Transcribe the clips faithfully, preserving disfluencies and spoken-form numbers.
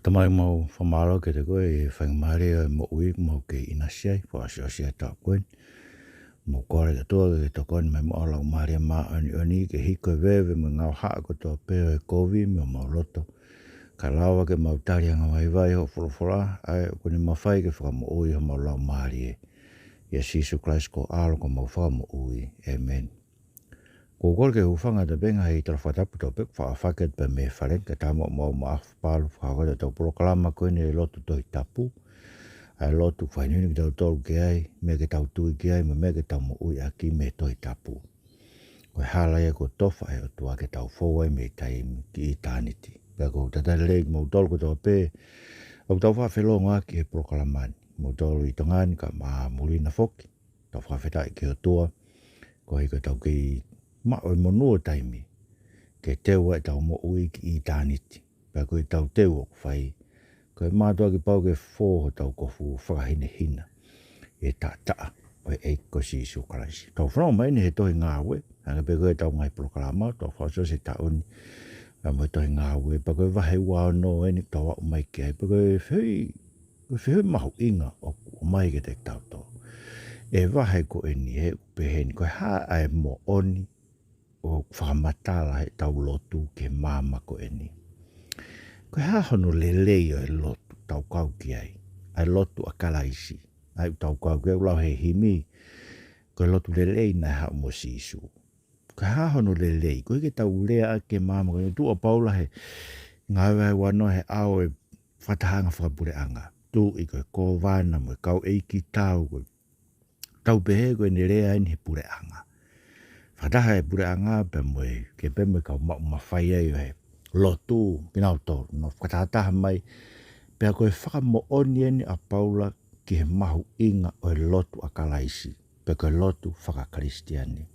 Tamai, mau fakamālō kiate koe ʻi he faingamālie ʻo e moʻui ʻoku mau kei ʻinasi ai, fakaʻosiʻosi ʻa e taʻu ko eni. Mau kole ki he ʻOtua ke tokoni mai muʻa ho Laumālie Māʻoniʻoni ke hiko e veve mo e ngaahi haʻa kotoa pē ʻo e kovi mei homau loto, kae lava ke mau tali angavaivai hoʻo folofola, ʻa ē ʻoku ne mafai ke fakamoʻui homau laumālie. ʻIa Sīsū Kalaisi ko ho ʻAlo ko homau Fakamoʻui. ʻĒmeni. Ko e kole ke u hūfanga atu pē he ngaahi tala fakatapu kotoa pē kuo faʻa fakahoko atu pē mei he Falengi, kae ʻatā muʻa mo au ʻo fakapapau fakahoko atu ʻetau polokalama ko eni ʻo e lotu Tohi Tapu. ʻA e lotu ʻoku fakahinohino kitautolu ki ai, meʻa ke tau tui ki ai, mo e meʻa ke tau moʻui ʻaki mei he Tohi Tapu. Ko e hala ia kuo tofa ʻe he ʻOtua ke tau fou ai mei taimi ki ʻitāniti. Pea ʻoku ou talitali lelei kimoutolu kotoa pē ʻoku tau faʻa felōngoaki he polokalama ni, kimoutolu ʻi Tonga ni kae ʻumaʻā muli na foki. Tau fakafetaʻi ki he ʻOtua koeʻuhi ko ʻetau kei maʻu e monū ʻo e taimi ke teu ai ʻetau moʻui ki ʻitāniti. Pea ko ʻetau teu ʻoku fai, ko e mātuʻaki pau ke fō hotau kofu fakahinehina ʻi he taʻataʻa ʻo e ʻEiki ko Sīsū Kalaisi. Tau fanongo mai eni he tohi Ngāue, hangē pē ko ʻetau ngaahi polokalama, tau fakaʻosiʻosi e taʻu ni, ʻa mo e tohi Ngāue, pea ko e vahe ua ono eni ʻoku tau aʻu mai ki ai, pea ko e fehuʻi, ko e fehuʻi mahuʻinga ʻoku ʻomai kiate kitautolu ʻe he vahe ko eni, he ʻoku pehē ni, ko e hā ʻa e moʻoni ʻoku fakamatala heʻetau lotu ki he māmani ko eni? Ko e hā hono lelei ʻo e lotu ʻoku tau kau ki ai, ʻa e lotu ʻa Kalaisi, ʻa ia ʻoku tau kau ki ai, ʻoku lau he himi, ko e lotu lelei naʻe haʻu mo Sīsū. Ko e hā hono lelei, koeʻuhi ke tau lea ʻaki e māmani ko eni? Tuʻu ʻa Paula he Ngāue vahe ua ono he ʻao ʻo e fakatahaʻanga fakapuleʻanga. Tuʻi ko e kōvana mo e kau ʻeikitau, ko e tau pehē ko ʻene lea eni he puleʻanga. Fakataha e puleʻanga pea mo e, ke pea mo e kau maʻu mafai ai ʻo e lotu, kinautolu naʻa nau fakatahataha mai, pea ko e fakamoʻoni eni ʻa Paula ki he mahuʻinga ʻo e lotu ʻa Kalaisi, pe ko e lotu fakakalisitiane.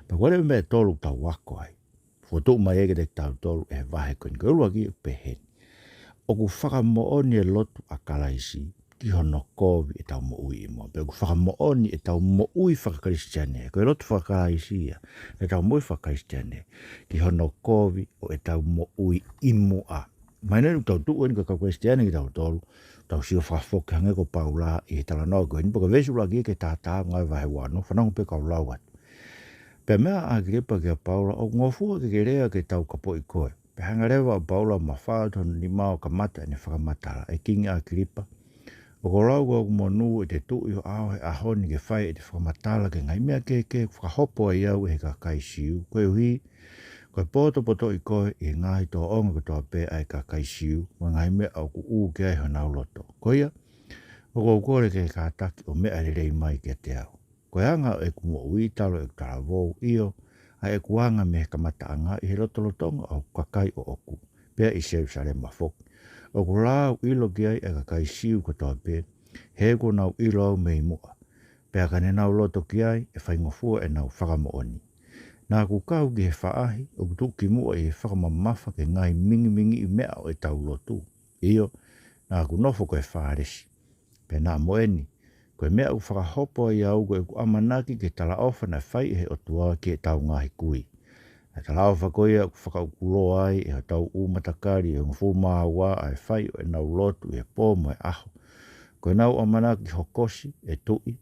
Pea ko e meʻa ʻe tolu ʻoku tau ako ai, fokotuʻu mai ai kiate kitautolu ʻe he vahe ko eni. Ko e ʻuluaki ʻoku pehē ni, ʻoku fakamoʻoni e lotu ʻa Kalaisi ki hono kovi ʻetau moʻui ʻi muʻa. Pea ʻoku fakamoʻoni ʻetau moʻui fakakalisitiane, ko e lotu faka-Kalaisi ia, ʻetau moʻui fakakalisitiane, ki hono kovi ʻo ʻetau moʻui ʻi muʻa. Mahino ʻoku tau tuʻu eni ko e kau Kalisitiane kitautolu, tau sio fakafoki hangē ko Paula ʻi he talanoa ko eni, pea ko e veesi ʻuluaki ki he taha taha ʻo Ngāue vahe ua ono, fanongo pē kau lau atu. Pea meʻa ʻa ʻAkilipa kia Paula, ʻoku ngofua ke ke lea ke taukapoʻi koe. Pea hanga leva ʻa Paula ʻo mafao atu hono nima ʻo kamata ʻene fakamatala. ʻE Kingi ʻAkilipa, ʻoku ou lau ko hoku monū ʻete tuʻi ho ʻao he ʻaho ni ke fai ʻete fakamatala ki he ngaahi meʻa kehekehe ʻoku fakahopo ai au ʻe he kakai Siu, koeʻuhi ko e potopotoʻi koe ʻi he ngaahi tōʻonga kotoa pē ʻa e kakai Siu, mo e ngaahi meʻa ʻoku ʻū ki ai honau loto. Ko ia, ʻoku ou kole ke kātaki ʻo meʻa lelei mai kiate au. Ko e anga ʻo ʻeku moʻui talu ʻeku talavou, ʻio, ʻa ʻeku anga mei he kamataʻanga ʻi he lotolotonga ʻo hoku kakai ʻoʻoku, pea ʻi Selusalema foki. ʻOku laau ʻilo ki ai ʻa e kakai Siu kotoa pē, he kuo nau ʻilo au mei muʻa. Pea ka ne nau loto ki ai, ʻe faingofua ʻenau fakamoʻoni. Naʻa ku kau ki he faʻahi ʻoku tuʻu ki muʻa ʻi he fakamamafa ki he ngaahi mingimingiʻi meʻa ʻo ʻetau lotu. ʻIo, naʻa ku nofo ko e Fālesi. Pea naʻa mo eni, ko e meʻa ʻoku fakahopo ai au ko ʻeku ʻamanaki ki he talaʻofa naʻe fai ʻe he ʻOtua ki heʻetau ngaahi kui. ʻA e talaʻofa ko ia ʻoku fakaukuloa ai ʻe hotau ʻū matakali ʻe hongofulu mā ua ʻa e fai ʻo ʻenau lotu ʻi he pō mo e ʻaho. Ko ʻenau ʻamanaki hokosi, ʻe Tuʻi,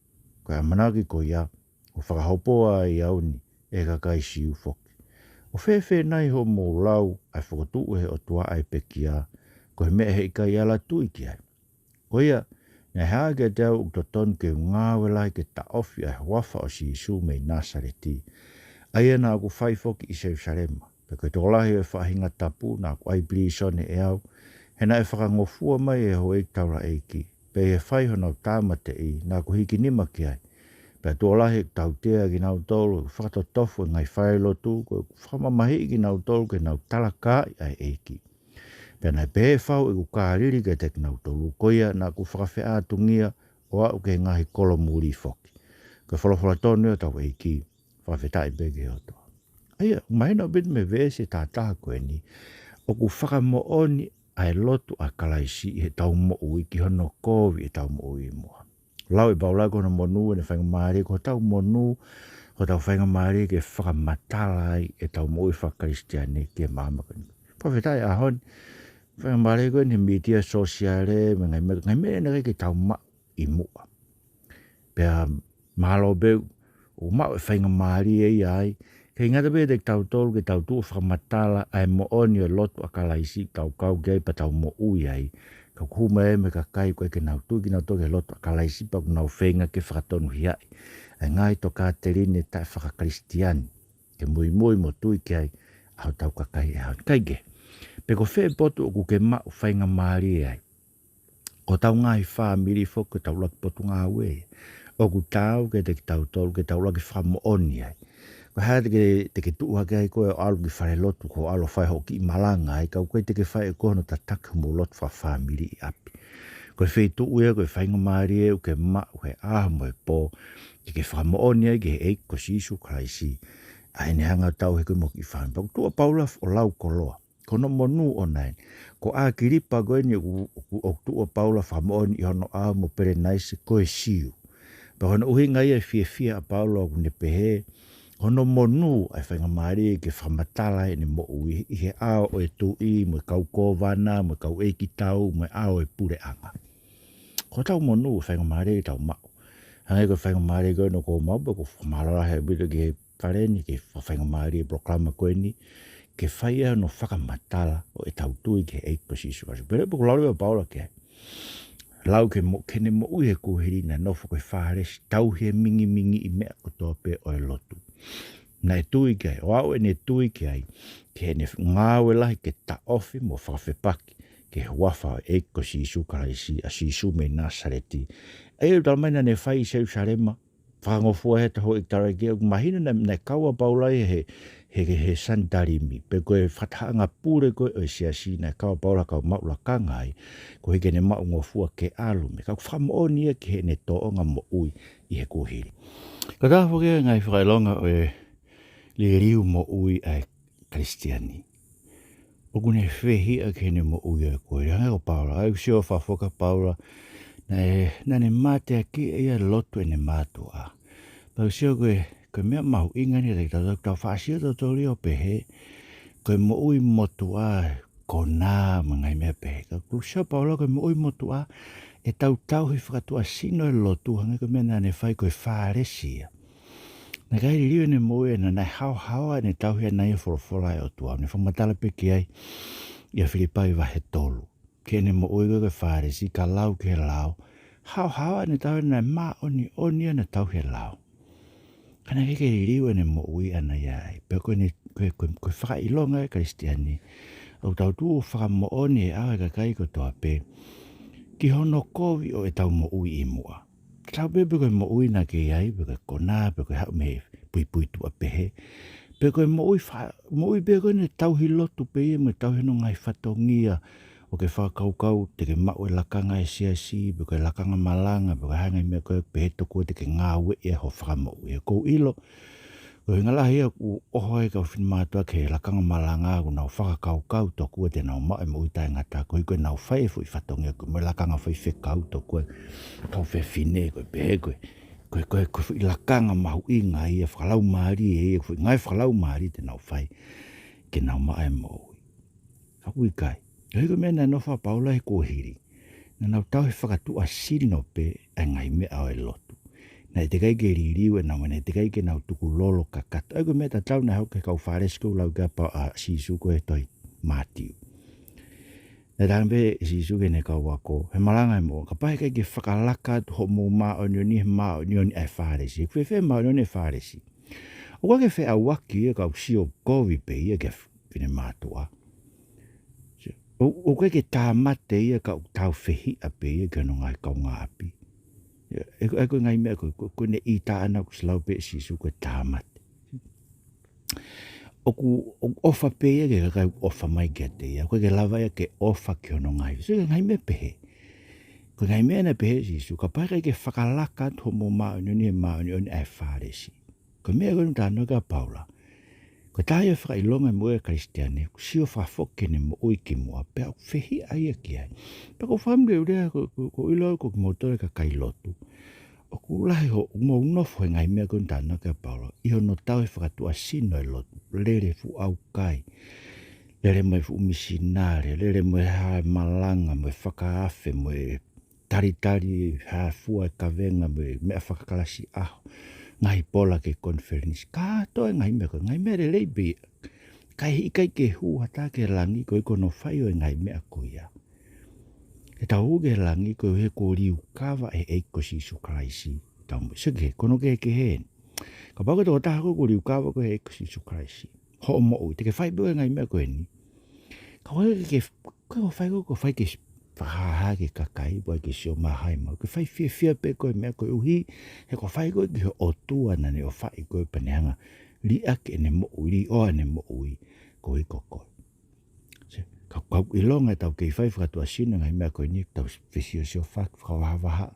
ko e ʻamanaki ko ia ʻoku fakahopo ai au ni ʻe he kakai Siu foki. ʻOku fēfē nai hoʻomou lau ʻa e fokotuʻu ʻe he ʻOtua ʻa e pekia, ko e meʻa he ʻikai ala tui ki ai? Ko ia, naʻe hā kiate au ʻoku totonu ke u ngāue lahi ke taʻofi ʻa e huafa ʻo Sīsū mei Nāsaleti, ʻa ia naʻa ku fai foki ʻi Selusalema. Pea ko e tokolahi ʻo e faʻahinga tapu naʻa ku ʻai pilīsone ʻe au, he naʻe fakangofua mai ʻe he houʻeiki taulaʻeiki, pea ʻi he fai honau tāmateʻi naʻa ku hiki nima ki ai. Pea tuʻo lahi ʻeku tautea kinautolu, ʻeku fakatotofu e ngaahi falelotu, ko ʻeku fakamamahiʻi kinautolu ke nau talakaaʻi ʻa e ʻEiki. Pea naʻe pehē fau ʻeku kālili kiate kinautolu, ko ia naʻa ku fakafeʻātungia ʻo aʻu ki he ngaahi kolo muli foki. Ko e folofola tonu ia ʻa hotau ʻEiki, fakafetaʻi pē ki he ʻOtua. ʻA ia, mahino ʻaupito mei he veesi ʻe taha taha ko eni, ʻoku fakamoʻoni ʻa e lotu ʻa Kalaisi ʻi heʻetau moʻui ki hono kovi ʻetau moʻui ʻi muʻa. Lau ʻe Paula ko hono monū ʻene faingamālie, ko hotau monū, ko hotau faingamālie ke fakamatala ai ʻetau moʻui fakakalisitiane ki he māmani ko eni. Fakafetaʻi ʻaho ni, Faingamālie ko eni he mītia sōsiale, mo e ngaahi meʻa, ngaahi meʻa naʻe ʻikai ke tau maʻu ʻi muʻa. Pea mālō pē ʻoku maʻu e faingamālie ia ai. ʻIkai ngata pē kiate kitautolu ke tau tuʻu ʻo fakamatala ʻa e moʻoni ʻo e lotu ʻa Kalaisi, tau kau ki ai pea tau moʻui ai. Ka ʻoku hū mai ai mo e kakai ʻoku ʻikai ke nau tui kinautolu ki he lotu ʻa Kalaisi pea ʻoku nau feinga ke fakatonuhiaʻi ʻa e ngaahi tokāteline taʻefaka-Kalisitiane ke muimui mo tui ki ai ʻa hotau kakai ʻi he ʻaho ni. Kae kehe, pe ko fē potu ʻoku ke maʻu faingamālie ai, ko hotau ngaahi fāmili foki, ko hotau ʻuluaki potungāue ia, ʻoku taau kiate kitautolu ke tau ʻuluaki fakamoʻoni ai. Ko e hā te ke, te ke tuʻu hake ai koe ʻo ʻalu ki falelotu, ko e ʻalu ʻo fai hoʻo kiʻi malanga ai, ka ʻoku ʻikai te ke fai ʻe koe hono tataki hoʻomou lotu fakafāmili ʻi ʻapi. Ko e feituʻu ia, ko e faingamālie ʻoku ke maʻu he ʻaho mo e pō, ke ke fakamoʻoni ai ki he ʻEiki ko Sīsū Kalaisi, ʻa ʻene hanga ʻo tauhi koe mo ho kiʻi fāmili. Pea ʻoku tuʻu ʻa Paula ʻo lau koloa. Ko hono monū ʻoʻona eni. Ko ʻAkilipa ko eni ʻoku, ʻoku, ʻoku tuʻu ʻa Paula ʻo fakamoʻoni ʻi hono ʻao mo Pelenaise ko e Siu. Pea ko hono ʻuhinga ia e fiefia ʻa Paula ʻoku ne pehē, ko hono monū ʻa e faingamālie ke fakamatala ʻene moʻui ʻi he ʻao ʻo e tuʻi, mo e kau kōvana, mo e kau ʻeikitau, mo e ʻao ʻo e puleʻanga. Ko hotau monū e faingamālie ke tau maʻu. Hangē ko e faingamālie ko eni ʻoku ou maʻu, pea ʻoku ou fakamālō lahi ʻaupito ki he fale ni, ki he faingamālie e polokalama ko eni, ke fai ai hono fakamatala ʻo ʻetau tui ki he ʻEiki ko Sīsū Kalaisi. Pea ʻoku lau leva ʻa Paula ki ai. Lau ki he mo-, ki heʻene moʻui he kuohili, naʻe nofo ko e Fālesi, tauhi e mingimingiʻi meʻa kotoa pē ʻo e lotu. Naʻe tui ki ai, ʻo aʻu ʻene tui ki ai, ki heʻene ngāue lahi ke taʻofi mo fakafepaki ki he huafa ʻo e ʻEiki ko Sīsū Kalaisi, ʻa Sīsū mei Nāsaleti. ʻA ia ʻoku tala mai naʻa ne fai ʻi Selūsalema, fakangofua he taha ʻo e ʻEiki Tarakia, ʻoku mahino naʻe, naʻe kau ʻa Paula ia he, he, he Sanitalimi, pe ko e fakatahaʻanga pule ko ē ʻo e siasi, naʻe kau ʻa Paula kau maʻu lakanga ai, koeʻuhi ke ne maʻu ngofua ke ʻalu mei ai. Ka ʻoku fakamoʻoni ia ki heʻene tōʻonga moʻui ʻi he kuohili. Ka ʻoku taha foki e ngaahi fakaʻilonga ʻo e liliu moʻui ʻa e Kalisitiane. ʻOku ne fehiʻa ki heʻene moʻui ʻi he kuohili. Hangē ko Paula, ʻa ia ʻoku sio fakafoki ʻa Paula, naʻe, naʻa ne mateakiʻi ʻa e lotu ʻene mātuʻa. Pea ʻoku sio ko e, ko e meʻa mahuʻinga eni kiate kitautolu, tau faʻa sio tautolu ʻo pehē, ko e moʻui motuʻa, konā mo e ngaahi meʻa pehē. Ka ʻoku sio ʻa Paula ko e moʻui motuʻa, ʻetau tauhi fakatuʻasino e lotu, hangē ko e meʻa naʻa ne fai ko e Fālesi ia. Naʻe ʻikai liliu ʻene moʻui ʻana, naʻe haohaoa ʻene tauhi ʻana ia e folofola ʻa e ʻOtua. Ne fakamatala pē ki ai ʻia Filipai vahe tolu. Ki heʻene moʻui ko e Fālesi, ka lau ki he lao, haohaoa ʻene tauhi, naʻe māʻoniʻoni ʻene tauhi e lao. Ka naʻe ʻikai ke liliu ʻene moʻui ʻana ia ai. Pea ko ʻene, ko e, ko e, ko e fakaʻilonga e Kalisitiane, ʻoku tau tuʻu ʻo fakamoʻoni ʻe ʻaho e kakai kotoa pē ki hono kovi ʻo ʻetau moʻui ʻi muʻa. Tatau pē pe ko e moʻui naʻa ke ʻi ai, pe ko e konā, pe ko e haʻu mei he puipuituʻa pehē, pe ko e moʻui fa-, moʻui pē ko ʻene tauhi lotu pē ia, mo e tauhi hono ngaahi fatongia, ʻo ke fakakaukau te ke maʻu e lakanga e siasi, pe ko e lakanga malanga, pe ko e hā e ngaahi meʻa ko ē pehē tokua te ke ngāueʻi ai hoʻo fakamoʻui. He ʻoku ou ʻilo, ko e ʻuhinga lahi ia ʻoku ʻoho ai e kau finemātuʻa ki he lakanga malanga, ʻoku nau fakakaukau tokua te nau maʻu e moʻui taʻengata, koeʻuhi ko ʻenau fai e foʻi fatongia ko ē mo e lakanga faifekau tokua, kau fefine ko ē pehē ko ē, ko e, ko e, ko e foʻi lakanga mahuʻinga ia fakalaumālie ia, ko e foʻi ngāue fakalaumālie te nau fai ke nau maʻu e moʻui. Ka ʻoku ʻikai. Koeʻuhi ko e meʻa naʻe nofo ai ʻa Paula he kuohili, naʻa nau tauhi fakatuʻasino pē ʻa e ngaahi meʻa ʻo e lotu. Naʻe teʻeki ai ke liliu ʻenau meʻa, naʻe teʻeki ai ke nau tukulolo kakato. ʻA ia ko e meʻa tatau naʻe hoko ki he kau Fālesi ko ē ʻoku lau ki ai ʻa Sīsū ko ē he tohi Mātiu. Naʻe tala pē ʻe Sīsū ki heʻene kau ako, he malanga ʻe moʻua, kapau he ʻikai ke fakalaka atu hoʻomou māʻoniʻoni he māʻoniʻoni ʻa e Fālesi. He ʻoku fēfē e māʻoniʻoni ʻa e Fālesi? ʻOku ʻikai ke feʻauaki ia ka ʻoku sio kovi pē ia ki he finemātuʻa. ʻO, ʻoku ʻikai ke tāmate ia ka ʻoku tāufehiʻa pē ia ki hono ngaahi kaungāʻapi. ʻA ia, ʻa ia ko e ngaahi meʻa ko ē, ko, ko ʻene ʻita ʻana ʻoku ʻosi lau pē ʻe Sīsū ko e tāmate. ʻOku, ʻoku ʻofa pē ia ki he kakai ʻoku ʻofa mai kiate ia. ʻOku ʻikai ke lava ia ke ʻofa ki hono ngaahi. So, ngaahi meʻa pehē. Ko e ngaahi meʻa naʻe pehē ʻe Sīsū, kapau he ʻikai ke fakalaka atu hoʻomou māʻoniʻoni he māʻoniʻoni ʻa e Fālesi. Ko e meʻa ko ē ʻoku talanoa ki ai ʻa Paula, ko e taha ia e fakaʻilonga e moʻui ʻa e Kalisitiane, ʻoku sio fakafoki ki heʻene moʻui kimuʻa, pea ʻoku fehiʻa ia ki ai. Pea ʻoku ou fakaʻamu ke u lea, ko, ko, ʻoku ou ʻilo ko kimoutolu e kakai lotu, ʻoku lahi hoʻomou nofo he ngaahi meʻa ko ē ʻoku talanoa ki ai ʻa Paula, ʻi hono tauhi fakatuʻasino e lotu, lele fuʻu ʻaukai, Lele mo e fuʻu misinale, lele mo e hā, e malanga, mo e fakaafe, mo e talitali hā fua e kavenga, mo e meʻa fakakalasi ʻaho, ngaahi pola ki he konifelenisi. Kātoa e ngaahi meʻa ko ē, ngaahi meʻa lelei pē ia. Kae ʻikai ke hū ha taha ki he langi koeʻuhi ko hono fai ʻo e ngaahi meʻa ko ia. Ke tau hū ki he langi koeʻuhi ko e liukava ʻe he ʻEiki ko Sīsū Kalaisi. Tau mo, sio ki he, ko hono kehekehe eni. Kapau ko e tokotaha koe kuo liukava koe ʻe he ʻEiki ko Sīsū Kalaisi, hoʻo moʻui, te ke fai pē ʻa e ngaahi meʻa ko eni. Ka ʻoku ʻikai ke, ko e fai ko ē, ko e fai ke fakahāhā ki he kakai, pe ko e ke sio mai ha meʻa. Ke fai fiefia pē koe he meʻa koeʻuhi he ko e fai ko ē ki he ʻOtua naʻa ne ʻofaʻi koe pea ne hanga ʻo liʻaki ʻene moʻui, liʻoa ʻene moʻui koeʻuhi ko koe. Sio, ka, ka ʻilonga ʻetau kei fai fakatuʻasino e ngaahi meʻa ko eni, tau fesiosiofaki, fakavahavaha,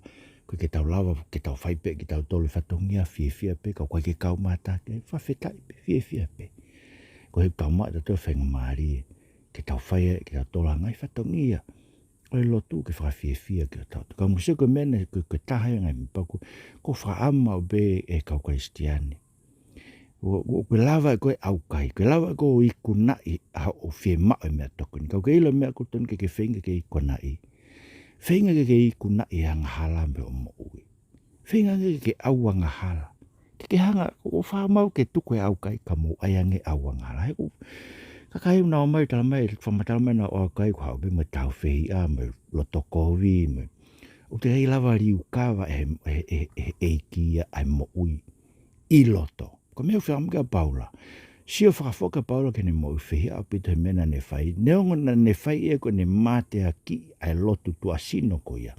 ʻoku ʻikai ke tau lava, ke tau fai pē kitautolu e fatongia, fiefia pē, ka ʻoku ʻikai ke kau mai ha taha ke fakafetaʻi pē, fiefia pē. Koeʻuhi ʻoku tau maʻu ʻe tautolu e faingamālie ke tau fai ʻe kitautolu ha ngaahi fatongia ʻo e lotu ke fakafiefia ki hotau. Ka mou sio ko e meʻa naʻe, ko e, ko e taha e ngaahi meʻa pau ko, ko e fakaʻamu pē ʻa e kau Kalisitiane. ʻO, ʻo, ko e lava ʻe koe ʻaukai, ko e lava ʻe koe ʻo ikunaʻi ʻa hoʻo fiemaʻu e meʻatokoni. Ka ʻoku ke ʻilo e meʻa ko ē, tonu ke ke feinga ke ikunaʻi. Feinga ke ke ikunaʻi e angahala mei hoʻo moʻui. Feinga ke ke ʻauangahala. Ke ke hanga ʻo fakamau ke tuku e ʻaukai ka mou ʻai ange ʻauangahala. He ko e kakai ʻoku nau ō mai ʻo talamai, fakamatala mai ʻenau ʻaukai ko e haʻu pē mo e tāufehiʻa, mo e loto kovi, mo e, ʻoku teʻeki ai lava liukava ʻe he, ʻe he, ʻe he, ʻe he ʻEiki ia ʻa e moʻui ʻi loto. Ko e meʻa ʻoku fiemaʻu kia Paula. Sio fakafoki ʻa Paula ki heʻene moʻui, fehiʻa ʻaupito he meʻa naʻa ne fai. Neongo naʻa ne fai ʻe ia ko ʻene mateakiʻi ʻa e lotu tuʻasino ko ia,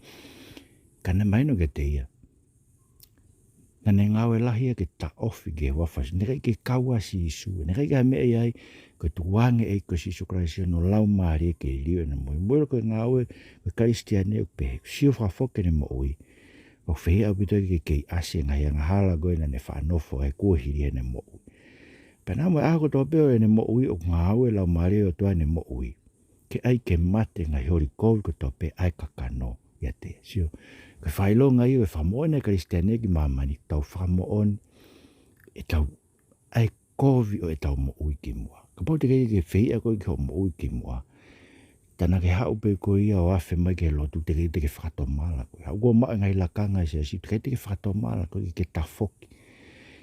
ka naʻe mahino kiate ia naʻa ne ngāue lahi ia ke taʻofi ki he huafa ʻo Sīsū. Naʻe ʻikai ke kau ʻa Sīsū, naʻe ʻikai ke ʻi ai ha meʻa ia ai, ko e tukuange e ʻEiki ko Sīsū Kalaisi hono Laumālie ke liliu ʻene moʻui. Mou ʻilo ko e ngāue ʻo e Kalisitiane ʻoku pehē, sio fakafoki ki heʻene moʻui. ʻOku fehiʻa ʻaupito ke kei ʻasi e ngaahi angahala ko ē naʻa ne faʻa nofo ai kuo hili heʻene moʻui. Pea naʻa mo e ʻaho kotoa pē ʻo ʻene moʻui ʻoku ngāue e Laumālie ʻo e ʻOtua heʻene moʻui ke ʻai ke mate e ngaahi holi kovi kotoa pē ʻa e kakano ʻiate ia. Sio, ko e fakaʻilonga ia ʻo e fakamoʻoni ʻa e Kalisitiane ki māmani, tau fakamoʻoni ʻetau, ʻa e kovi ʻo ʻetau moʻui kimuʻa. Kapau teʻeki ke fehiʻa koe ki hoʻo moʻui kimuʻa, tā naʻa ke haʻu pē koe ia ʻo afe mai ki he lotu, teʻeki, teʻeki fakatomala koe. Haʻu koe ʻo maʻu e ngaahi lakanga ʻa e siasi, teʻeki, teʻeki fakatomala koe ke ke tafoki.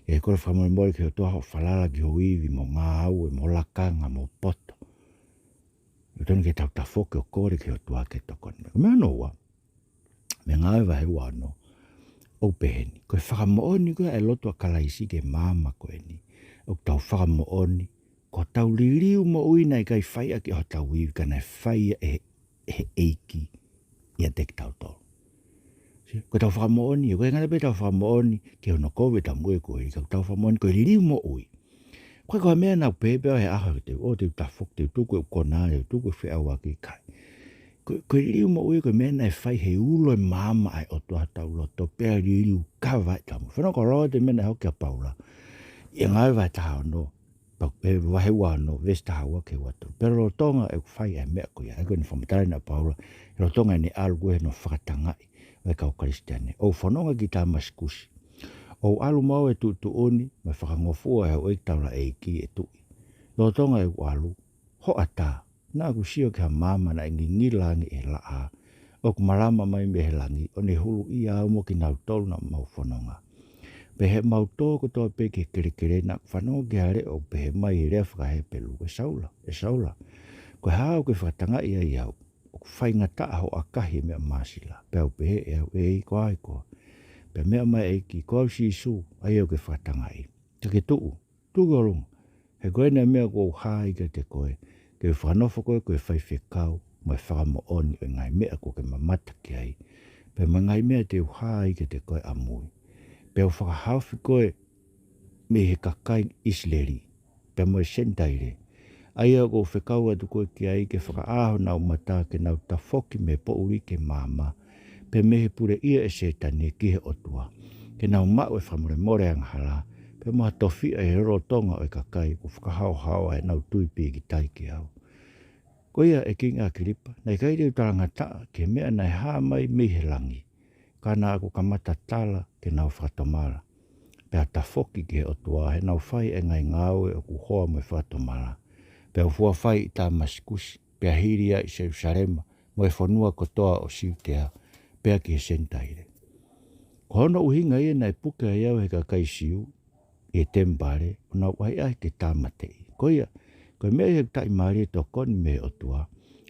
Ke kole fakamolemole ki he ʻOtua hoʻo falala ki ho ivi mo e ngāue mo e lakanga mo e poto. ʻOku tonu ke tau tafoki ʻo kole ki he ʻOtua ke tokoni. Ko e meʻa hono ua, mei he Ngāue vahe ua ono, ʻoku pehē ni. Ko e fakamoʻoni ko ē ʻa e lotu ʻa Kalaisi ki he maama ko eni, ʻoku tau fakamoʻoni ko hotau liliu moʻui naʻe ʻikai fai ʻaki ʻe hotau ivi ka naʻe fai ia ʻe he, ʻe he ʻEiki ʻiate kitautolu. Sio, ko ʻetau fakamoʻoni, ʻoku ʻikai ngata pē ʻetau fakamoʻoni ki hono kovi ʻetau moʻui ko ē, ka ʻoku tau fakamoʻoni ko e liliu moʻui. ʻOku ʻikai ko ha meʻa naʻa ku pehē pē au he ʻaho te u, ʻo te u tafoki, te u tuku e konā, te u tuku e feʻauaki, ʻikai. Ko, ko e liliu moʻui ko e meʻa naʻe fai he ulo e maama ʻa e ʻOtua hotau loto, pea liliu kava ʻetau moʻui. Fanongo, ko e loto e meʻa naʻe hoko kia Paula ʻi he Ngāue vahe taha ono, pea, ʻe, vahe ua ono, veesi taha ua ki he ua tolu. Pea lolotonga ʻeku fai ʻa e meʻa ko ia, ʻa ia ko ʻene fakamatalaʻi ʻa Paula, lolotonga ʻene ʻalu ko ē hono fakatangaʻi ʻo e kau Kalisitiane. ʻOku ou fononga ki Tāmasikusi. ʻOku ou ʻalu mo au ʻi he tuʻutuʻuni mo e fakangofua ʻa e houʻeiki taulaʻeiki ʻo e tuʻi. Lolotonga ʻeku ʻalu, hoʻatā, naʻa ku sio ki ha maama naʻe ngingila ange ʻi he laʻā, ʻoku malama mai mei he langi, ʻo ne huluʻia au mo kinautolu naʻa mau fononga. Pea ʻi heʻemau tō kotoa pē ki he kelekele, naʻa ku fanongo ki ha leʻo ʻoku pehē mai ʻi he lea faka-Hepelū, ʻE Saula, ʻe Saula, ko e hā ʻoku ke fakatangaʻi ai au? ʻOku faingataʻa hoʻo ʻakahi e meʻa māsila. Pea u pehē ʻe au, ʻEiki, ko hai koā? Pea meʻa mai e ʻEiki, Ko au Sīsū, ʻa ia ʻoku ke fakatangaʻi. Ka ke tuʻu, tuʻu ki ʻolunga. He ko eni ʻa e meʻa kuo u hā ai kiate koe, ke u fakanofo koe ko e faifekau mo e fakamoʻoni ʻo e ngaahi meʻa kuo ke mamata ki ai, pea mo e ngaahi meʻa te u hā ai kiate koe ʻamui. Pea u fakahaofi koe mei he kakai ʻIsileli, pea mo e Senitaile, ʻa ia ʻoku ou fekau atu koe ki ai, ke fakaʻā honau mata ke nau tafoki mei he poʻuli ki he maama, pea mei he puleʻia ʻe Sētane ki he ʻOtua, ke nau maʻu e fakamolemole angahala, pea mo ha tofiʻa ʻi he lotolotonga ʻo e kakai kuo fakahaohaoa ʻenau tui pīkitai kiate au. Ko ia, ʻe Kingi ʻAkilipa, naʻe ʻikai te u talangataʻa ki he meʻa naʻe hā mai mei he langi, ka naʻa ku kamata tala ke nau fakatomala, pea tafoki ki he ʻOtua, heʻenau fai e ngaahi ngāue ʻoku hoa mo e fakatomala, Pea u fua fai ʻi Tāmasikusi, pea hili ia ʻi Selūsalema, mo e fonua kotoa ʻo Siutea, pea ki he Senitaile. Ko hono ʻuhinga ia naʻe puke ai au ʻe he kakai Siu ʻi he temipale, ʻo nau ʻahiʻahi ke tāmateʻi. Ko ia, ko e meʻa ia ʻoku taʻimālie tokoni mei he ʻOtua,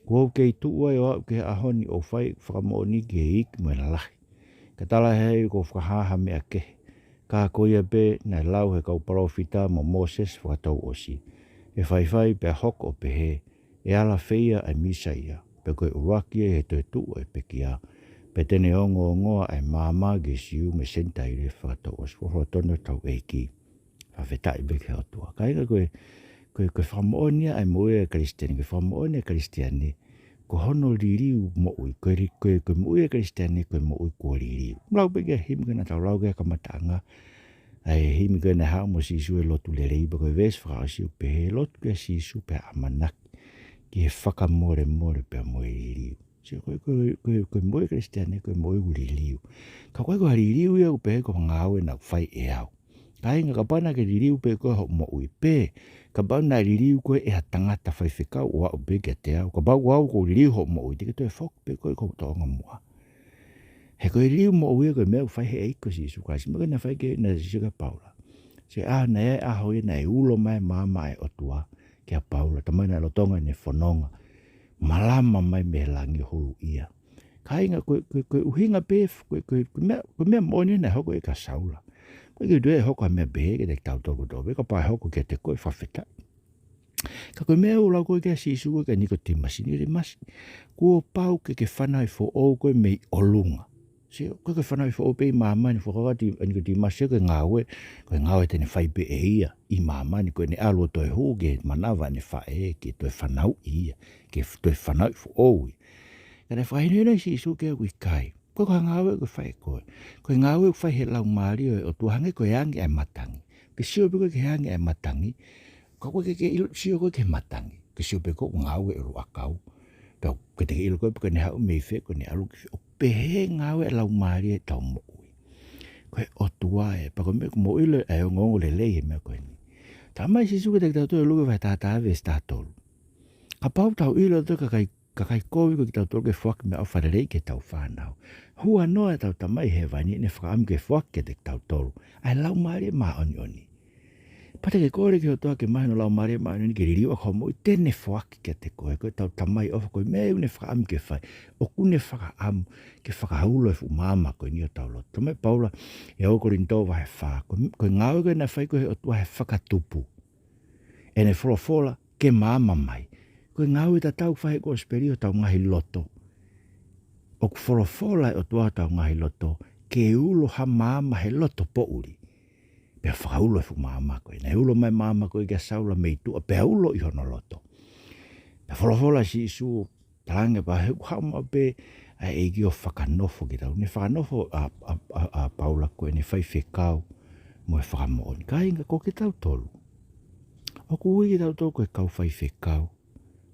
kuo u kei tuʻu ai ʻo aʻu ki he ʻaho ni ʻo fai ʻeku fakamoʻoni ki he iiki mo e lalahi. Ka talaʻehai ʻoku ou fakahā ha meʻa kehe. Ka ko ia pē naʻe lau ʻe he kau palōfita mo Mōsese fakatouʻosi, ʻe faifai pea hoko ʻo pehē, ʻe ala fēia ʻa e Mīsaia, pea ko e ʻuluaki ia ʻi he toetuʻu ʻo e pekia, pea te ne ongoongoa ʻa e maama ki he Siu mo e Senitaile fakatouʻosi. Folofola tonu ʻa hotau ʻEiki. Fakafetaʻi pē ki he ʻOtua. Kāinga, ko e, ko e, ko e fakamoʻoni ia ʻa e moʻui ʻa e Kalisitiane, ko e fakamoʻoni ʻa e Kalisitiane, ko hono liliu moʻui, ko e li-, ko e, ko e moʻui ʻa e Kalisitiane, ko e moʻui kuo liliu. Lau pē ki he himi ko ē naʻa tau lau ki he kamataʻanga, ʻa e himi ko ē naʻe haʻu mo Sīsū he lotu lelei, pea ko e veesi fakaʻosi ʻoku pehē, lotu kia Sīsū pea ʻamanaki ki he fakamolemole pea mo e liliu. Sio, ko e, ko e, ko e, ko e moʻui Kalisitiane, ko e moʻui ʻoku liliu. Ka ko e, ko e liliu ia ʻoku pehē ko e ngāue naʻa ku fai ʻe au. Kāinga, kapau naʻa ke liliu pē koe hoʻo moʻui, pe kapau naʻe liliu koe ʻe ha tangata faifekau ʻo aʻu pē kiate au, kapau ko au ʻoku ou liliu hoʻo moʻui, te ke toe foki pē koe ki hoʻo tōʻonga muʻa. He ko e liliu moʻui ia ko e meʻa ʻoku fai ʻe he ʻEiki ko Sīsū Kalaisi. Meʻa ko ē naʻe fai ki ai, naʻe sio kia Paula. Sio, ʻa, naʻe ʻi ai e ʻaho ia naʻe ulo mai e maama ʻa e ʻOtua kia Paula, talamai naʻe lolotonga ʻene fononga, malama mai mei he langi ʻo huluʻia. Kāinga, ko e, ko e, ko e ʻuhinga pē, ko e, ko e, ko e meʻa, ko e meʻa moʻoni naʻe hoko ia kia Saula. ʻOku ʻikai ke u tui ʻe hoko ha meʻa pehē kiate kitautolu kotoa pē, kapau ʻe hoko kiate koe, fakafetaʻi. Ka ko e meʻa ʻoku lau ko ē kia Sīsū ko ē kia Nikotīmasi, Nikotīmasi, kuo pau ke ke fanauʻi foʻou koe mei ʻolunga. Sio, ʻoku ʻikai ke fanauʻi foʻou pē ʻi māmani, fakakaukau ʻa Nikotīmasi ko e ngāue, ko e ngāue te ne fai pē ʻe ia ʻi māmani, ko ʻene ʻalu ʻo toe hū ki he manava ʻene faʻē, ke toe fanauʻi ia, ke f-, toe fanauʻi foʻou ia. Ka naʻe fakahinohino ʻe Sīsū ki ai ʻoku ʻikai. Ko e, ko e ngāue ʻoku fai ʻe koe, ko e ngāue ʻoku fai ʻe he Laumālie ʻo e ʻOtua, hangē ko e angi ʻa e matangi. Ke sio pē koe ki he angi ʻa e matangi, ka ʻoku ʻikai ke ke ʻilo, sio koe ki he matangi. Ke sio pē koe ʻoku ngāue e ʻuluʻakau. Pea ʻoku ʻikai te ke ʻilo koe pe ko ʻene haʻu mei fē, ko ʻene ʻalu ki fē. ʻOku pehē e ngāue ʻa e Laumālie ʻi heʻetau moʻui. Ko e ʻOtua ē, pea ko e meʻa ʻoku mou ʻilo ʻa e ongoongolelei ʻo e meʻa ko eni. Talamai ʻe Sīsū kiate kitautolu ʻi Luke vahe taha taha veesi taha tolu. Kapau te tau ʻilo ʻe kitautolu e kakai, kakai kovi ko kitautolu ke foaki meʻaʻofa lelei ki heʻetau fānau, huanoa ʻetau Tamai ʻi Hēvani ʻene fakaʻamu ke foaki kiate kitautolu ʻa e Laumālie Māʻoniʻoni. Pea te ke kole ki he ʻOtua ke maʻu hono Laumālie Māʻoniʻoni ke liliu ʻaki hoʻo moʻui, te ne foaki kiate koe. Ko ʻetau Tamai ʻofa, ko e meʻa ia ʻoku ne fakaʻamu ke fai. ʻOku ne fakaʻamu ke fakaulo e fuʻu maama ko eni ʻo hotau loto. Talamai ʻe Paula ʻi he ua Kolinitō vahe fā, ko, ko e ngāue ko ē naʻe fai ko ē ʻe he ʻOtua he fakatupu ʻene folofola ke maama mai. Ko e ngāue tatau ʻoku fai ʻe he kosipeli ʻi hotau ngaahi loto. ʻOku folofola e ʻOtua ʻi hotau ngaahi loto ke ulo ha maama he loto poʻuli. Pea fakaulo e fuʻu maama ko ē. Naʻe ulo mai e maama ko ē kia Saula mei tuʻa, pea ulo ʻi hono loto. Pea folofola ʻa Sīsū, talaange pē he ʻoku haʻu maʻu pē ʻa e ʻEiki ʻo fakanofo kitautolu. Ne fakanofo ʻa, ʻa, ʻa, ʻa Paula ko ʻene faifekau mo e fakamoʻoni. Kāinga, ko kitautolu, ʻoku ui kitautolu ko e kau faifekau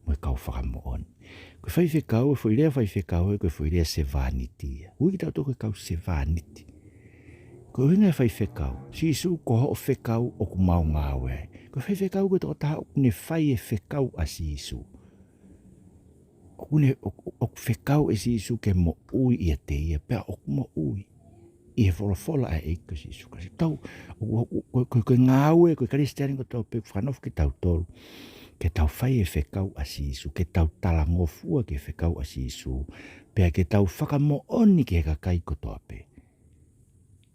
mo e kau fakamoʻoni. Ko e faifekau, e foʻi lea faifekau ē, ko e foʻi lea sevāniti ia. Ui kitautolu ko e kau sevāniti. Ko e ʻuhinga e faifekau, Sīsū ko hoʻo fekau ʻoku mau ngāue ai. Ko e faifekau ko e tokotaha ʻoku ne fai e fekau ʻa Sīsū. ʻOku ne, ʻo, ʻo, ʻoku fekau ʻe Sīsū ke moʻui ʻiate ia, pea ʻoku moʻui ʻi he folofola ʻa e ʻEiki ko Sīsū Kalaisi. Tau, ʻo, ʻo, ʻo, ko, ko, ko e ngāue, ko e Kalisitiane kotoa pē, fakanofo kitautolu ke tau fai e fekau ʻa Sīsū, ke tau talangofua ki he fekau ʻa Sīsū, pea ke tau fakamoʻoni ki he kakai kotoa pē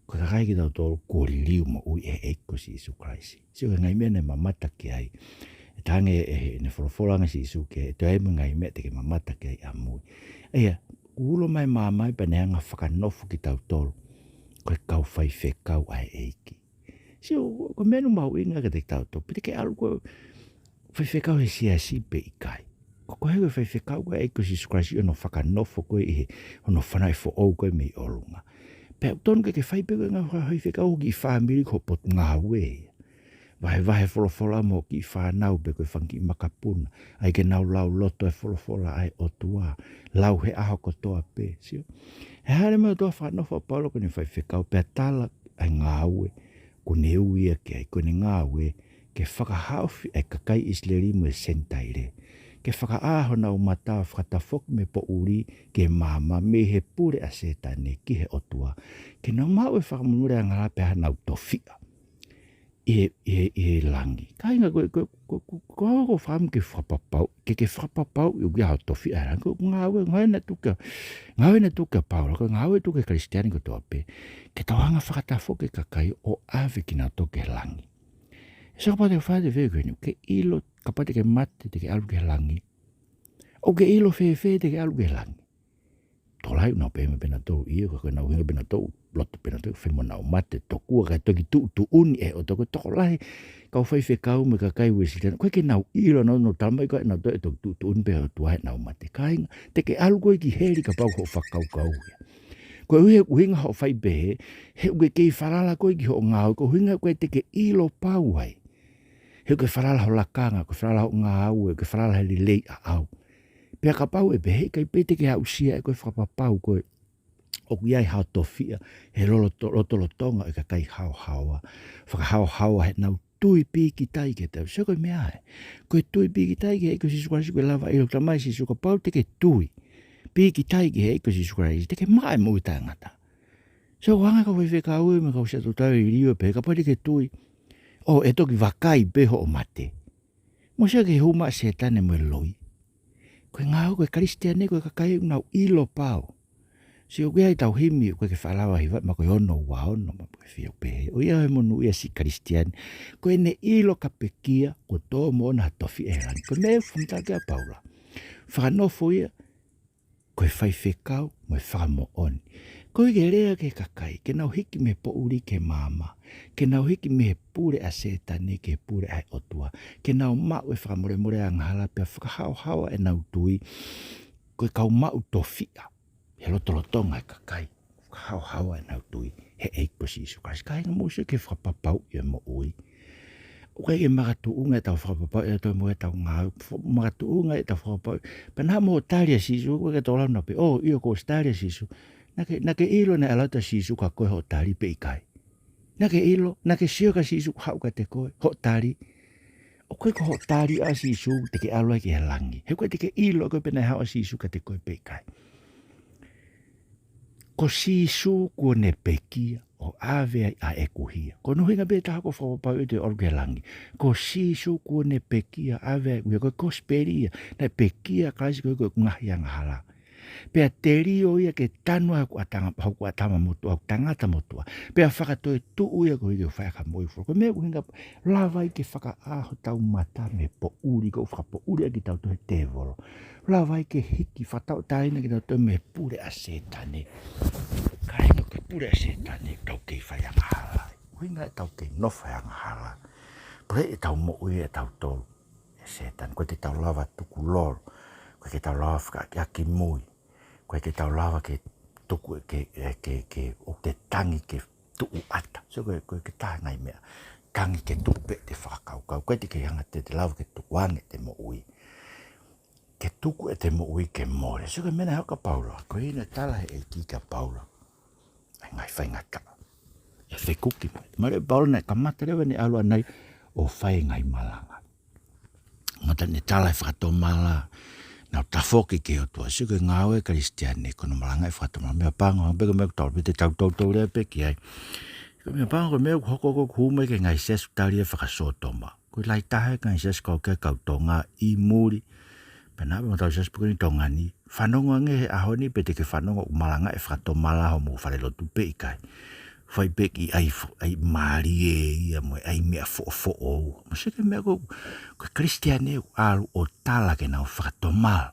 ko e kakai kitautolu kuo liliu moʻui ʻe he ʻEiki ko Sīsū Kalaisi. Sio ki he ngaahi meʻa naʻe mamata ki ai. ʻE talaange ʻe he, ʻene folofola ange ʻa Sīsū ke toe ʻi ai mo e ngaahi meʻa te ke mamata ki ai ʻamui. ʻA ia, kuo ulo mai e maama pea ne hanga ʻo fakanofo kitautolu ko e kau faifekau ʻa e ʻEiki. Sio, ko e meʻa ʻoku mahuʻinga kiate kitautolu. Pea te ke ʻalu ko e faifekau he siasi pe ʻikai. Ko koe ko e faifekau ko e ʻEiki ko Sīsū Kalaisi ʻi hono fakanofo koe ʻi he, hono fanauʻi foʻou koe mei ʻolunga. Pea ʻoku tonu ke ke fai pē koe e ngaahi faifekau ho kiʻi fāmili, ko e potungāue ia. Vahevahe folofola mo e kiʻi fānau pe ko e fanga kiʻi makapuna. ʻAi ke nau lau loto e folofola ʻa e ʻOtua. Lau he ʻaho kotoa pē, sio. He hāʻele mai e ʻOtua, fakanofo ʻa Paula ko ʻene faifekau pea tala ʻa e ngāue kuo ne ui ia ki ai, ko ʻene ngāue ke fakahaofi ʻa e kakai ʻIsileli mo e Senitaile, ke fakaʻā honau mata ʻo fakatafoki mei he poʻuli ki he maama, mei he pule ʻa Sētane ki he ʻOtua, ke nau maʻu e fakamolemole angahala pea nau tofiʻa ʻi he, ʻi he, ʻi he langi. Kāinga, ko, ko, ko, ko, ko, ko fakamu ke fakapapau, ke, ke fakapapau ʻoku ʻi ai haʻo tofiʻa he langi. Ko e ngāue, ngāue naʻe tuku ʻe, ngāue naʻe tuku ʻe Paula, ko e ngāue ʻoku tuku ʻe he Kalisitiane kotoa pē, ke tau hanga fakatafoki e kakai ʻo ʻave kinautolu ki he langi. So kapau te ke fai e fehuʻi ko eni, ke ʻilo, kapau te ke mate, te ke ʻalu ki he langi, ʻoku ke ʻilo fēfē te ke ʻalu ki he langi? Tokolahi ʻoku nau pehē mai pē nautolu ia, ko e ʻuhinga pē nautolu, loto pē nautolu, fai mo nau mate, tokua kae toki tuʻutuʻuni ʻe he ʻOtua. Ko e tokolahi kau faifekau mo e kakai Uēsiliana, ʻoku ʻikai ke nau ʻilo, nau, nau tala mai ko ē nautolu ʻe toki tuʻutuʻuni pē ʻe he ʻOtua heʻenau mate. Kāinga, te ke ʻalu koe ki heli kapau ko hoʻo fakakaukau ia. Koeʻuhi he ʻuhinga hoʻo fai pehē, he ʻoku ke kei falala koe ki hoʻo ngāue, ko e ʻuhinga ʻoku ʻikai te ke ʻilo pau ai. He ʻoku ke falala ho lakanga, ʻoku ke falala ho ngāue, ʻoku ke falala he lelei ʻaʻau. Pea kapau ʻe pehē, ʻikai pē te ke aʻusia ʻe koe e fakapapau ko ē ʻoku ʻi ai haʻo tofiʻa he loloto-, lotolotonga ʻo e kakai haohaoa, fakahaohaoa heʻenau tui pīkitai ki he tau. So ko e meʻa ē, ko e tui pīkitai ki he ʻEiki ko Sīsū Kalaisi, ko e lava ʻilo, talamai ʻe Sīsū kapau te ke tui pīkitai ki he ʻEiki ko Sīsū Kalaisi, te ke maʻu e moʻui taʻengata. So ʻoku hanga ʻe he kau faifekau mo e kau siasi ʻo tau liliu pē, kapau te ke tui, ʻo, ʻe toki vakai pē hoʻo mate. Mou sio ki he hū mai ʻa Sētane mo e loi. Ko e ngāue, ko e Kalisitiane, ko e kakai ʻoku nau ʻilo pau. Sio ki ai ʻetau himi, ʻoku ʻikai ke faʻa lava hiva, ma ko e ono ua ono, ma ko e fiu pē. ʻOiauē, monūʻia siʻi Kalisitiane. Ko ʻene ʻilo ka pekia, kuo tō moʻona ha tofiʻa he langi. Ko e meʻa ʻoku fakamatala ki ai ʻa Paula. Fakanofo ia ko e faifekau mo e fakamoʻoni. Ko e ke lea ki he kakai, ke nau hiki mei he poʻuli ki he maama, ke nau hiki mei he pule ʻa Sētane ki he pule ʻa e ʻOtua, ke nau maʻu e fakamolemole angahala pea fakahaohaoa ʻenau tui, ko e kau maʻu tofiʻa he lotolotonga ʻo e kakai, fakahaohaoa ʻenau tui he ʻEiki ko Sīsū Kalaisi. Kāinga, mou sio ki he fakapapauʻi ʻo e moʻui. ʻOku ʻikai ke makatuʻunga ʻetau fakapapauʻi ʻa e toe mo ʻetau ngāue, fo-, makatuʻunga ʻetau fakapapauʻi. Pea naʻa mo e tali ʻa Sīsū, ʻoku ʻikai ke tau lau naʻa pē, ʻō, ʻio, kuo ʻosi tali ʻa Sīsū. Naʻa ke, naʻa ke ʻilo naʻe ʻalu atu ʻa Sīsū kia koe hoʻo tali pe ʻikai? Naʻa ke ʻilo, naʻa ke sio kia Sīsū kuo haʻu kiate koe hoʻo tali? ʻOku ʻikai ko hoʻo tali ʻa Sīsū te ke ʻalu ai ki he langi. He ʻoku ʻikai te ke ʻilo ʻe koe pe naʻe haʻu ʻa Sīsū kiate koe pe ʻikai. Ko Sīsū kuo ne pekia ʻo ʻave ai ʻa ʻeku hia. Ko hono ʻuhinga pē taha ʻoku ou fakapapauʻi ʻe toe ʻalu ki he langi. Ko Sīsū kuo ne pekia ʻave ai ʻeku hia, ko e kosipeli ia. Naʻe pekia ʻa Kalaisi koeʻuhi ko ʻeku ngaahi angahala. Pea telio ia ke tanu ai hoku ʻatanga-, hoku ʻatama motuʻa, hoku tangata motuʻa. Pea fakatoetuʻu ia koeʻuhi ke fai ʻaki ha moʻui fuoloa. Ko e meʻa ʻoku ʻuhinga, lava ai ke fakaʻā hotau mata mei he poʻuli, ʻoku fakapoʻuli ʻaki kitautolu ʻe he tēvolo. Lava ai ke hiki, fakatauʻatāina kitautolu mei he pule ʻa Sētane. Kāinga, ko e pule ʻa Sētane, tau kei fai angahala. ʻUhinga ʻetau kei nofo he angahala. Pule ʻetau moʻui ʻatautolu ʻe Sētane. ʻOku ʻikai te tau lava tukulolo. ʻOku ʻikai ke tau lava fakaʻakiʻakimui. ʻOku ʻikai ke tau lava ke tuku ke, ke, ke, ke, ʻo te tangi ke tuʻu ʻata. So ko e, ko e taha e ngaahi meʻa. Tangi ke tuʻu pē ʻete fakakaukau. ʻOku ʻikai te ke hanga ʻe te lava ke tukuange ʻete moʻui. Ke tuku ʻete moʻui ke mole. So ko e meʻa naʻe haʻu kia Paula. Ko ʻene tala ʻe he ʻEiki kia Paula ʻa e ngaahi faingataʻa. ʻE fekuki mai. Mālie ʻa Paula naʻe kamata leva ʻene ʻalu ʻanai ʻo fai e ngaahi malanga. Kamata ʻene tala e fakatomala, nau tafoki ki he ʻOtua. Sio ki he ngāue ʻa e Kalisitiane, ko hono malangaʻi e fakatomala. Meʻapango, hangē pē ko e meʻa ʻoku tau pehē, te tau toutou lea pē ki ai. Ko e meʻapango ko e meʻa ʻoku hoko ko ē ʻoku hū mai ki he ngaahi siasi ʻoku tali e fakaSōtoma. Ko e lahi taha e ngaahi siasi kau ki ai kau Tonga ʻi muli. Pea naʻa mo e tau siasi pē ko eni Tonga ni. Fanongo ange he ʻaho ni pe te ke fanongo ʻoku malangaʻi e fakatomala homou falelotu pe ʻikai. Fai pē ki ai fo-, ʻai mālie ia mo e ʻai meʻa foʻofoʻou. Mou sio ki he meʻa ko, ko e Kalisitiane ʻoku ʻalu ʻo tala ke nau fakatomala.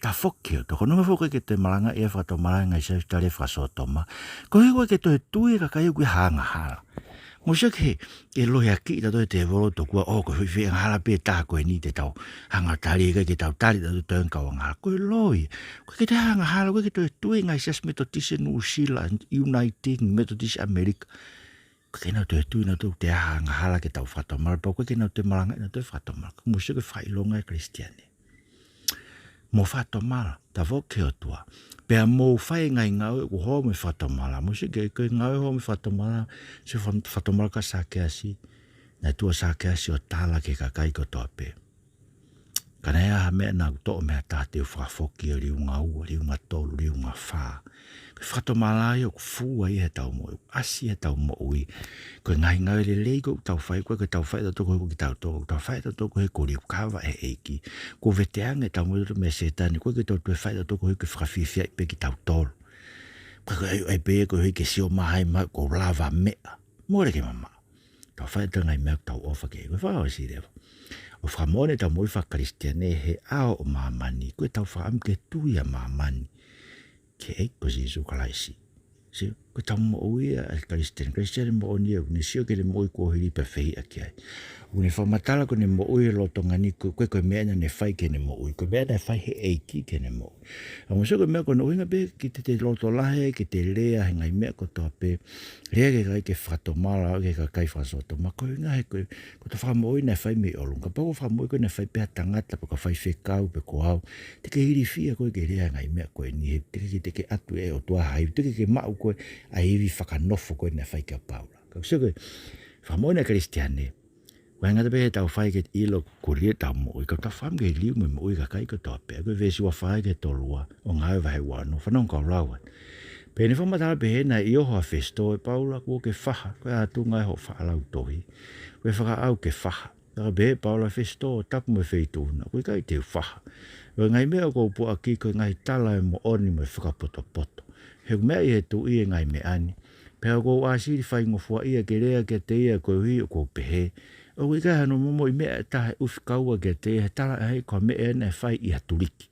Tafoki ki he ʻOtua, ko hono ʻuhinga foki ʻoku ʻikai ke toe malangaʻi e fakatomala ʻe he ngaahi siasi ʻoku tali e fakaSōtoma. Koeʻuhi ʻoku ʻikai ke toe tui e kakai ʻoku ʻi ai ha angahala. Mou sio ki he, ke lohiakiʻi kitautolu ʻe he tēvolo tokua, ʻō, ko e foʻi angahala pē taha ko eni te tau hanga ʻo tali, ʻikai ke tau tali, tau toe kau angahala. Ko e loi. ʻOku ʻikai ke toe angahala, ʻoku ʻikai ke toe tui e ngaahi siasi Metotisi Nuʻusila, Uniting Metotisi ʻAmelika. ʻOku ʻikai ke nau toe tui nautolu ʻoku toe ʻi ai ha angahala ke tau fakatomala, pea ʻoku ʻikai ke nau toe malangaʻi nautolu e fakatomala. Mou sio ki he fakaʻilonga ʻo e Kalisitiane. Mou fakatomala, tafoki ki he ʻOtua. Pea mou fai e ngaahi ngāue ʻoku hoko mo e fakatomala. Mou sio ki he, ki he ngāue hoko mo e fakatomala, sio fa-, fakatomala kia Sakeasi. Naʻe tuʻu ʻa Sakeasi ʻo tala ki he kakai kotoa pē. Ka naʻe ʻi ai ha meʻa naʻa ku toʻo mei ha taha te u fakafoki ʻo liunga ua, liunga tolu, liunga fā. Ko e fakatomala ia ʻoku fua ia heʻetau moʻui, ʻasi heʻetau moʻui. Ko e ngaahi ngāue lelei ʻoku tau fai, ko e, ko ʻetau fai ʻatautolu ko ē kitautolu, ʻoku tau fai ʻatautolu ko ē ko e liukava ʻe he ʻEiki. Ko e veteange ʻetau moʻui mei Sētane, ko e ke tau toe fai ʻatautolu ko ē ke fakafiefiaʻi pē kitautolu. Ka ko e ʻai, ʻai pē ko e ke sio mai mai ko e lava meʻa. Mole ke mamaʻo. Tau fai ʻetau ngaahi meʻa ʻoku tau ʻofa ki ai. Ko e fakaʻosi leva. ʻO fakamoʻoni ʻetau moʻui faka-Kalisitiane he ʻao ʻo māmani. Ko ʻetau fakaʻamu ke tui ʻa māmani ki he ʻEiki ko Sīsū Kalaisi. Sio, ko ʻetau moʻui ʻa e Kalisitiane. Kalisitiane moʻoni ia, ʻoku ne sio ki heʻene moʻui kuo hili pea fehiʻa ki ai. ʻOku ne fakamatala ko ʻene moʻui he lolotonga ni, ko e, ko e, ko e meʻa naʻa ne fai ki heʻene moʻui. Ko e meʻa naʻe fai ʻe he ʻEiki ki heʻene moʻui. ʻA mo sio ko e meʻa ko hono ʻuhinga pē ke te, te loto lahi, ke te lea he ngaahi meʻa kotoa pē. Lea ki he kakai ke fakatomala, ki he kakai fakasōtoma. Ko e ʻuhinga he ko e, ko ʻetau fakamoʻui naʻe fai mei ʻolunga. Kapau ko e fakamoʻui ko ē naʻe fai pē ʻe ha tangata, pe ko ha faifekau, pe ko au. Te ke ilifia koe ke lea he ngaahi meʻa ko eni, he te ke, te ke ʻatu ʻe he ʻOtua ha ivi, te ke, ke maʻu koe ʻa e ivi fakanofo ko ē naʻe fai kia Paula. Ka sio ko e fakamoʻui ʻa e Kalisitiane, ʻoku ʻikai ngata pē heʻetau fai ke ʻilo ko e lī ʻetau moʻui, ka ʻoku tau fakaʻamu ke liliu mo e moʻui ʻa e kakai kotoa pē. Ko e veesi ua fā ki he tolu ua ʻo Ngāue vahe ua ono, fanongo kau lau atu. Pea ne fakamatala pehē, naʻe ʻi ʻoho ʻa Fesito, ʻE Paula, kuo ke faha, ko e ʻatunga ʻo hoʻo faʻa lau tohi. Ko e fakaʻau ke faha. Ka pehē ʻe Paula, Fesito, tapu mo e feituʻu na, ʻoku ʻikai te u faha. Ko e ngaahi meʻa ʻoku ou puʻaki ko e ngaahi tala ʻo e moʻoni mo e fakapotopoto. He ʻoku meaʻi ʻe he Tuʻi ʻa e ngaahi meʻa ni. Pea ʻoku ou ʻāsili faingofuaʻia ke lea kiate ia koeʻuhi ʻoku ou pehē, ʻoku ʻikai hano momoʻi meʻa ʻe taha ʻe ʻufi kaua kiate ia he tala ʻe hai ko ha meʻa ʻena ʻe fai ʻi ha tuliki.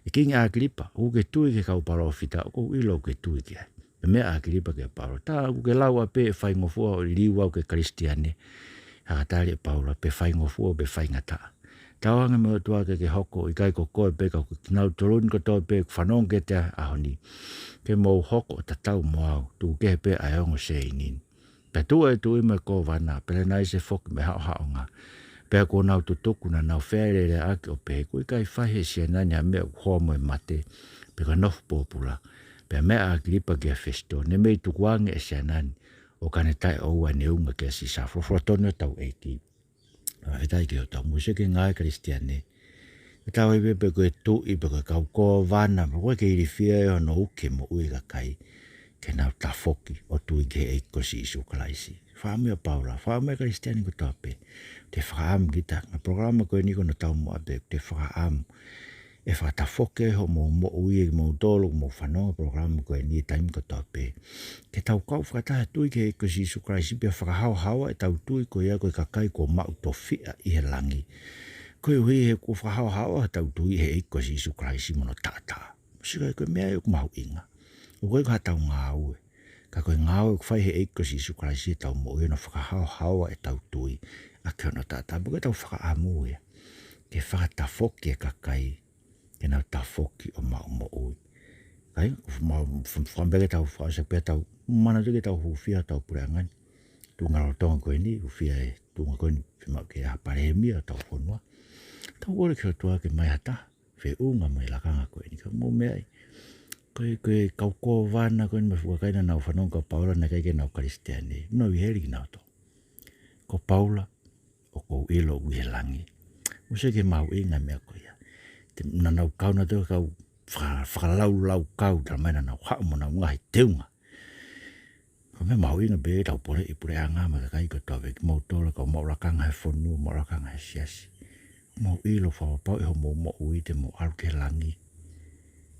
ʻE Kingi ʻAkilipa, ʻoku ke tui ki he kau palōfita? ʻOku ou ʻilo ʻoku ke tui ki ai. Pea meʻa ʻa ʻAkilipa kia Paula, Tā ʻoku ke lau ʻapē ʻe faingofua ʻo liliu au ke Kalisitiane? Ka tali ʻe Paula, Pe faingofua pe faingataʻa, tauange mo e ʻOtua ke ke hoko, ʻikai ko koe pē ka ko kinautolu ni kotoa pē ʻoku fanongo ki he ʻaho ni, ke mou hoko ʻo tatau mo au, tuku kehe pē ʻa e ongo sēini ni. Pea tuʻu ʻa e tuʻi mo e kōvana, Pelenaise foki mo e haʻohaʻonga. Pea kuo nau tutuku, naʻa nau fealēleaʻaki ʻo pehē, ʻOku ʻikai fai ʻe he siana ni ha meʻa ʻoku hoa mo e mate, pe ko e nofo pōpula. Pea meʻa ʻa ʻAkilipa kia Fesito, Ne mei tukuange ʻa e siana ni, ʻo ka ne taʻeʻoua ʻene unga kia Sisa. Folofola tonu ʻa hotau ʻEiki. Fakafetaʻi ki hotau Muse ki he ngāue Kalisitiane. Ke tau ʻai pē pe ko e tuʻi, pe ko e kau kōvana, pe ko e ke ilifia ʻe hono uki e moʻui ʻa e kakai, ke nau tafoki ʻo tui ki he ʻEiki ko Sīsū Kalaisi. Fakaʻamu ia ʻa Paula, fakaʻamu ia ʻa e Kalisitiane kotoa pē. Te fakaʻamu kita, ngaahi polokalama ko eni ko hono taumuʻa pē, te fakaʻamu ʻe fakatafoki ai hoʻomou moʻui, ʻe kimoutolu ʻoku mou fanongo polokalama ko eni he taimi kotoa pē, ke tau kau fakataha tui ki he ʻEiki ko Sīsū Kalaisi pea fakahaohaoa ʻetau tui ko ia ko e kakai kuo maʻu tofiʻa ʻi he langi. Koeʻuhi he kuo fakahaohaoa hotau tui he ʻEiki ko Sīsū Kalaisi mo hono taʻataʻa. Sio ki he, ko e meʻa ia ʻoku mahuʻinga. ʻOku ʻikai ko haʻatau ngāue, ka ko e ngāue ʻoku fai he ʻEiki ko Sīsū Kalaisi heʻetau moʻui, hono fakahaohaoa ʻetau tui ʻaki hono taʻataʻa. Pea ko ʻetau fakaʻamu ia ke fakatafoki e kakai ke nau tafoki ʻo maʻu moʻui. Kae, mau f-, fakaʻamu pē ke tau fakaʻosi pē ʻetau manatu ki heʻetau hūfia hotau puleʻanga ni. Tuʻunga lolotonga ko eni, hūfia e tuʻunga ko eni, fiemaʻu ke ʻi ai ha palēmia hotau fonua. Tau kole ki he ʻOtua ke ʻomai ha taha feʻunga mo e lakanga ko eni, ka mou meaʻi. Ko e, ko e kau kōvana ko eni mo e fuʻu kakai naʻa nau fanongo kia Paula naʻe ʻikai ke nau Kalisitiane. Nau ʻi heli kinautolu. Ko Paula, ʻoku ou ʻilo ʻoku ʻi he langi. Mou sio ki he mahuʻinga e meʻa ko ia. Te, naʻa nau kau nautolu he kau faka-, fakalaulaukau, talamai naʻa nau haʻu mo honau ngaahi teunga. Ko e meʻa mahuʻinga pē ʻetau poleʻi puleʻanga mo e kakai kotoa pē, kimoutolu kau maʻu lakanga he fonua, maʻu lakanga he siasi. Mou ʻilo fakapapauʻi hoʻomou moʻui te mou ʻalu ki he langi.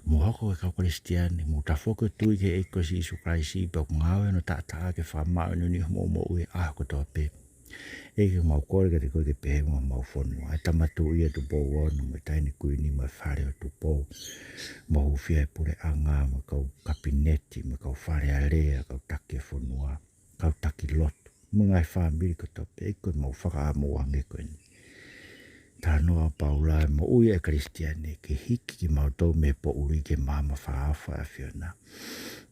Mou hoko ko e kau Kalisitiane, mou tafoki ʻo tui ki he ʻEiki ko Sīsū Kalaisi, pea ʻoku ngāue hono taʻataʻa ke fakamāʻoniʻoniʻi hoʻomou moʻui he ʻaho kotoa pē. ʻEiki, mau kole kiate koe ke pehē mo homau fonua, ʻa e Tama Tuʻi, ʻa e Tupou Ono, mo e Taʻahine Kuini, mo e Fale ʻo Tupou, mo e hūfia e puleʻanga, mo e kau kapineti, mo e kau Fale Alea, kau taki e fonua, kau taki lotu, mo e ngaahi fāmili kotoa pē, ʻEiki, ko ʻemau fakaʻamu ange ko eni. Talanoa ʻa Paula, e moʻui ʻa e Kalisitiane, ke hiki kimautolu mei he poʻuli ki he maama fakaʻofa ʻa e ʻAfiona.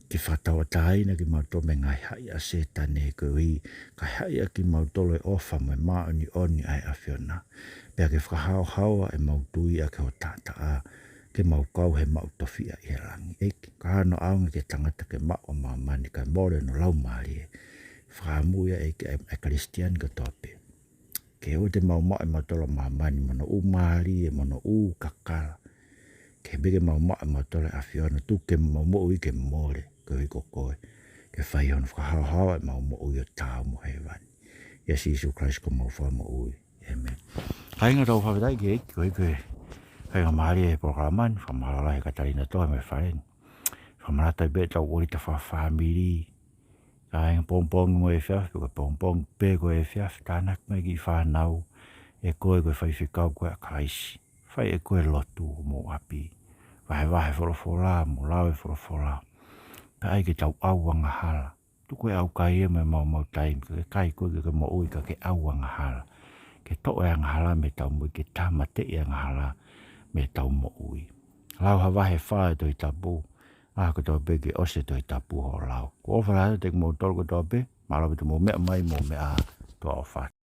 Ke fakatauʻatāina kimautolu mei he ngaahi haʻi ʻa Sētane, koeʻuhi kae haʻi ʻaki kimautolu e ʻofa mo e māʻoniʻoni ʻa e ʻAfiona. Pea ke fakahaohaoa ʻemau tui ʻaki hoʻo taʻataʻa, ke mau kau he maʻu tofiʻa ʻi he langi. ʻEiki, ka hano ʻaonga ki he tangata ke maʻu ʻa māmani kae mole hono laumālie. Fakaʻamu ia ʻEiki ʻa e, ʻa e Kalisitiane kotoa pē. Ke ʻoua te mau maʻu ʻe mautolu ʻa māmani mo hono ʻū mālie mo hono ʻū kakala. Ke pehē ke mau maʻu ʻe mautolu ʻa e ʻAfiona, tuku ke mau moʻui ke mole, koeʻuhi ko koe. Ke fai hono fakahaohaoa ʻemau moʻui ʻo taau mo hēvani. ʻIa Sīsū Kalaisi ko homau Fakamoʻui. ʻĒmeni. Kāinga, tau fakafetaʻi ki he ʻEiki, ko e ʻEiki ko e faingamālie he polokalama ni, fakamālō lahi kia Katalina Toa mei Faleni. Fakamanatu ai pē ʻetau ʻōlita fakafāmili. Kāinga, pongipongi mo e efiafi, pe ko e pongipongi pē ko e efiafi, tānaki mai e kiʻi fānau, ʻe koe ko e faifekau ko ē ʻa Kalaisi. Fai ʻe koe e lotu homou ʻapi. Vahevahe e folofola, mo lau e folofola. Pea ʻai ke tau ʻau angahala. Tuku e ʻaukai ia mei he maumau taimi, ka ke kai koe ke ke moʻui ka ke ʻau angahala. Ke toʻo e angahala mei heʻetau moʻui, ke tāmateʻi e angahala mei heʻetau moʻui. Lau ha vahe ʻe fā e Tohi Tapu, ʻaho kotoa pē ke ʻosi e Tohi Tapu hoʻo lau. ʻOku ou ʻofa lahi atu kiate kimoutolu kotoa pē, mālō ʻaupito hoʻomou meʻa mai mo e meʻa ʻa e ʻOtua ʻofa.